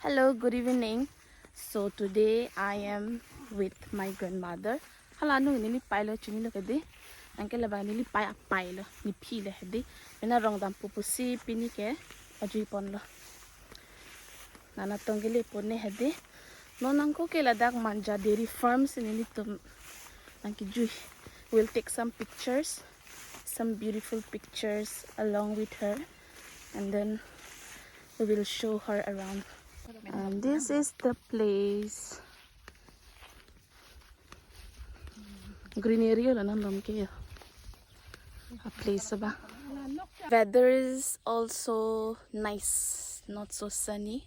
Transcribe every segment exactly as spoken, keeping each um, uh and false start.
Hello, good evening. So today I am with my grandmother. Hala nung neli pailo, chinilo kedi. Anke labang neli pai apailo, nephi le hedi. Mena rong dampo pusi pini ke ajuiponlo. Nana tong kele pone hedi. Non angko ke ladak Manja Dairy Farm si nelitum nangkejui. We'll take some pictures, some beautiful pictures along with her, and then we will show her around. And this is the place. Green area lo nang dom ke a place ba. Weather is also nice, not so sunny,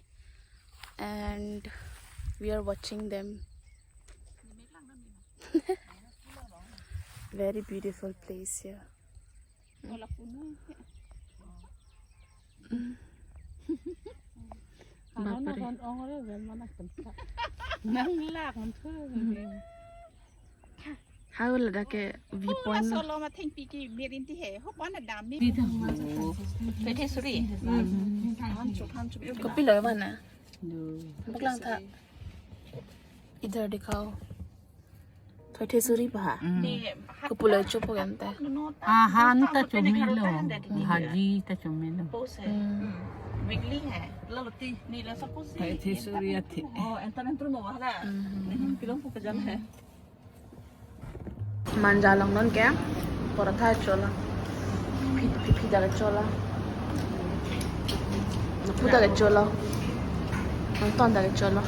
and we are watching them. Very beautiful place here. Bapre. Nang lak man thu. Hau ladak ke viewpoint. Solo ma thengpi ke mirin ti he. Ho pon adam mi. Pete suri. Kopi lo mana? Baklang tha. Idhar dikhao. Pete suri pa. Kopi lo chopo kente. Ahan ta chomelo. Bhaji ta chomelo. Pose. Hmm. Wiggly hai. Lalo ti. Ni la suppose. Pete suri ati. Oh, enter enter mo wala. Hmm. Ni pilong po kajal hai. Manja along non ke paratha chola. Phi phi phi daga chola. Napu daga chola. Nangton daga chola.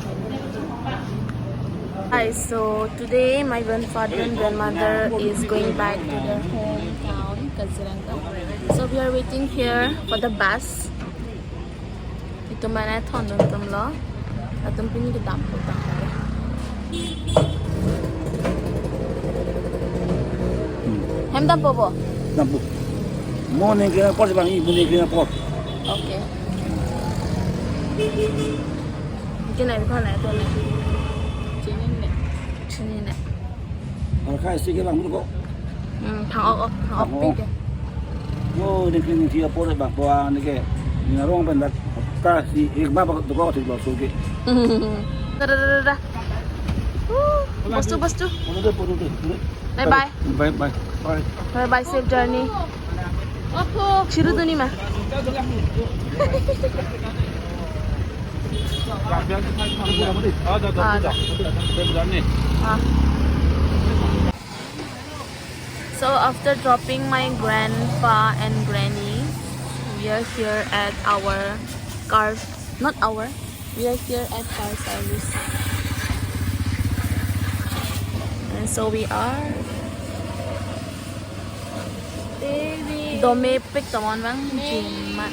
Hi, so today my grandfather and grandmother is going back to their hometown, Kaziranga. So we are waiting here for the bus. Itum mana thondun tumlo. Latum pini kedampo tang. Hem dampo bo? Dampo. Mo neng kena por bang, ibu neng kena por. Okay. Ikin ai ko na to ne. Chini ne. Chini ne. Arkai si ke bang ko. Hmm, thang ok, ok, thang ok pi ke. Oh, ni kini dia por bang ko ani ke. Ni arong pen dak ta si ek ba ba to ko thik lo so ke. Da da da da. Woo, bostu bostu. Por de por de. Bye bye. Bye bye. Bye. Bye bye, safe journey. Opo. Chiru duni ma. Ah, da, da, da. Ah. So after dropping my grandpa and granny, we are here at our car, not our, we are here at car service. And so we are. Dome pik tomon bang jin ma.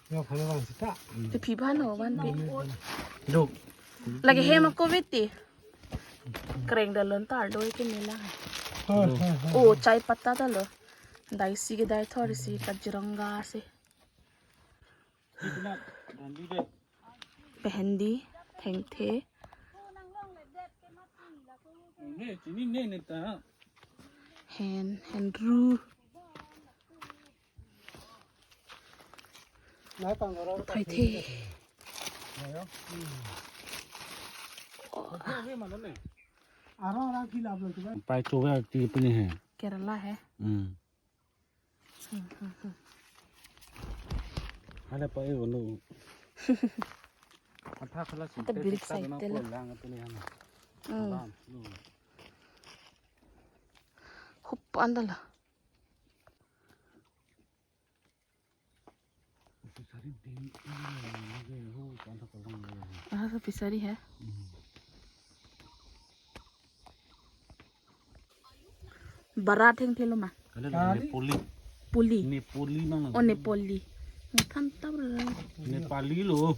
Yo, phano bang sita. Te phi phano bang pi. Duk. Lake hem ako viti. Kreng dalon tar do ke mela. Oh, oh, oh. Oh, chai patta dalo. Dai si ke dai thor si Kaziranga si. Bhendi, thengthe. Ne, chini ne ne ta. Hen, henru. Phaithe. Pai chuve ti pini hai. Kerala hai. Hmm. Hala pa e wono. Atha khala. Ata birik side te lo. Lang pini hai. Hmm. Hup andala. Ah, fishery hai. Bara thengthe lo ma? Nepali. Puli. Nepali mang. Oh, Nepali. Than ta bra. Nepali lo.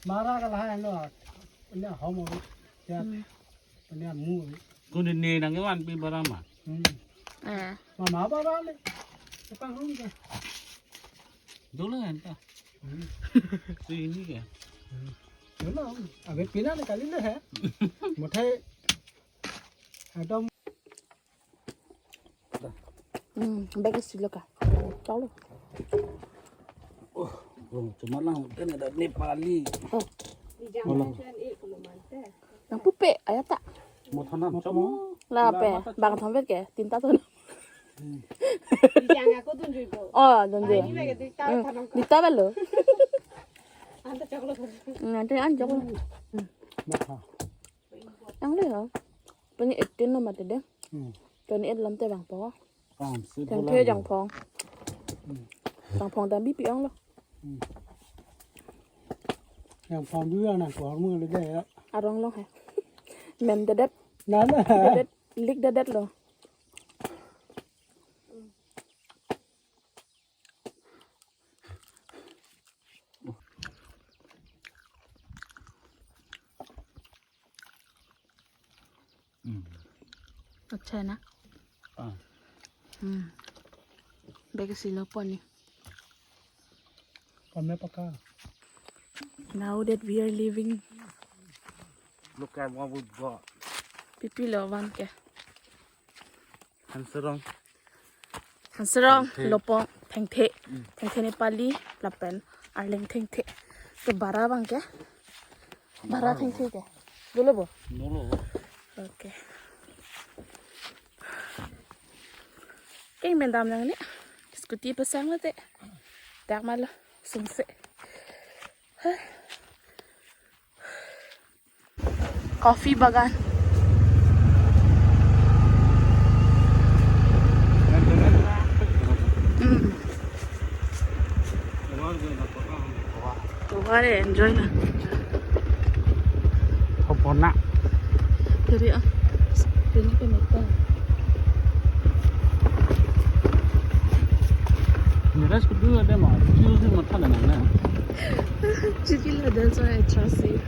Mara ka lahai lo. Nya homo. Ya. Hmm. Nya mu. Kuni ne nang iwan pi bara ma. Hmm. Eh. Mama bara le. Tepang room ke. Dolo anta. Hmm. Sini ke. Hmm. Dolo. Abe pina le kali le hai. Mothai. Ekdom. Hmm, bag isi lo ka. Chalo. Cuma lang hotel ada Nepali. Nangpupe, ayata. Mo thanam, cuma. Lapen, bang thomvet ke, tinta thon. Rijang ako dunjui bo. Oh, dunjui. Ini lagi di tahu Hmm. Thanam. Di tahu lo. Anta choklo. Hmm, nanti an choklo. Mo tha. Ang le ho. Pini eighteen lo mati de. Hmm. Twenty-eight lam te bang po. Ang si Jangthe bulan. Jangphong. Hmm. Jangphong dam bipi ang lo. Hmm. Jangphong dua na ko mo le de. Arong lo he. Mem dedet. Na na. Dedet, lik dedet lo. Hmm. Acha na? Ah. Hmm. Bag si lo poni. Kame paka. Now that we are leaving. Look at what we've got. Pipi lo van ke. Hanserong. Hanserong, Thengthe. Lopong, Thengthe. Mm. Thengthe Nepali, lapen Arleng Thengthe. Ke bara bang ke? Bara Thengthe ke? Dolo bo? Dolo. Okay. Keng mendam nang ni. Scooty pasang mate. Dak malo, sungse. Coffee bagan. Hmm. Tovar enjoy na. Kopona. Kiri ah. Kiri ke meta. Neras kudu ada mah. Cuci mata lah nang. Cuci lah, that's why I trust you.